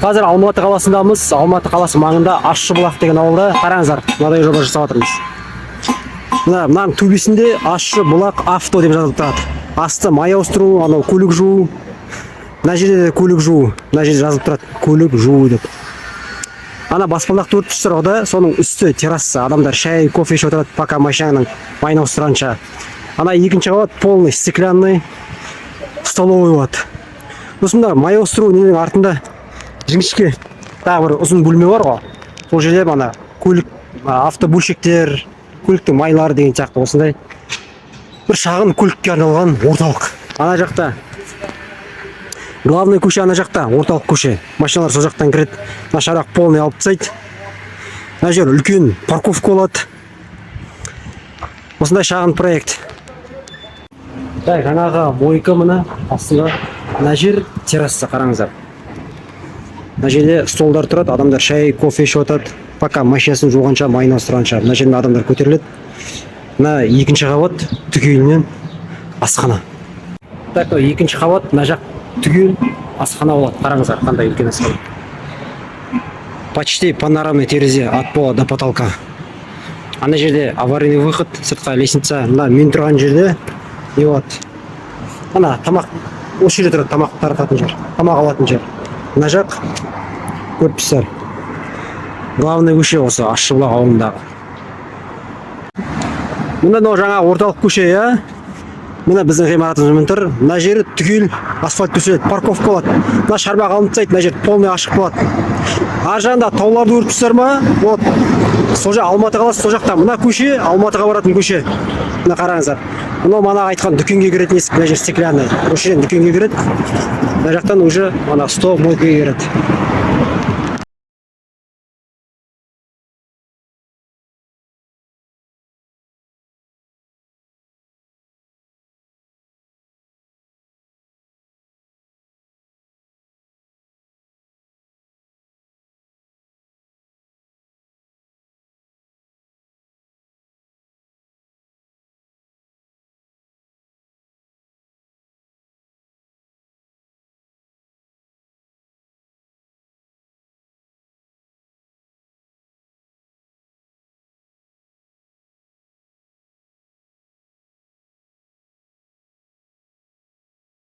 Қазір Алматы қаласындамыз. Алматы қаласы маңында Ащыбұлақ деген ауылда, қараңыздар, мынадай жоба жасап жатырмыз. Мына мынаның төбесінде «Ащыбұлақ авто» деп жазылып тұрады. Асты май ауыстыру, анау көлік жуу. Мына жерде де көлік жуу, мына жерде жазылып тұрады «көлік жуу» деп. Ана баспалдақты көріп тұрсыздар ғой да, соның үсті терраса, адамдар шай, кофе ішіп отырады, пока машинаның майын ауыстырғанша. Ана екінші қабат полный стеклянный столовый болады. Сосын мына май ауыстыру ненің артында жіңішке тағы бір ұзын бөлме бар ғой, сол жерде ана көлік автобөлшектер, көліктің майлары деген сияқты, осындай бір шағын көлікке арналған орталық. Ана жақта главный көше, ана жақта орталық көше, машиналар сол жақтан кіреді. Мына шарақ полный алып тастайды, мына жер үлкен парковка болады. Осындай шағын проект. Так, жаңағы мойка мына астында, мына жер терраса, қараңыздар. Мына жерде столдар тұрады, адамдар шай, кофе ішіп отырады, пока машинасын жуғанша, майын ауыстырғанша. Мына жерден адамдар көтеріледі. Мына екінші қабат түгелінен асхана. Так, мынау екінші қабат, мына жақ түгел асхана болады. Қараңыздар, қандай үлкен асхана, почти панорамный терезе от пола до потолка. Ана жерде аварийный выход, сыртқа лестница. Мына мен тұрған жерде не болады? Ана тамақ осы жерде тұрады, тамақ тарататын жер, тамақ алатын жер. Мына жақ, көріп тұрсыздар, главный көше осы Ащыбұлақ ауылындағы. Мына мынау жаңағы орталық көше, иә. Мына біздің ғимаратымыз міне тұр. Мына жері түгел асфальт төселеді, парковка болады. Мына шарбақ алынып тастайды, мына жер полный ашық болады. Ар жағында тауларды көріп тұрсыздар ма? Вот сол жақ Алматы қаласы, сол жақта. Мына көше Алматыға баратын көше. Мына қараңыздар, мынау манағы айтқан дүкенге кіретін есік. Мына жер стеклянный, осы жерден дүкенге кіреді, мына жақтан уже ана стол, мойкаға кіреді.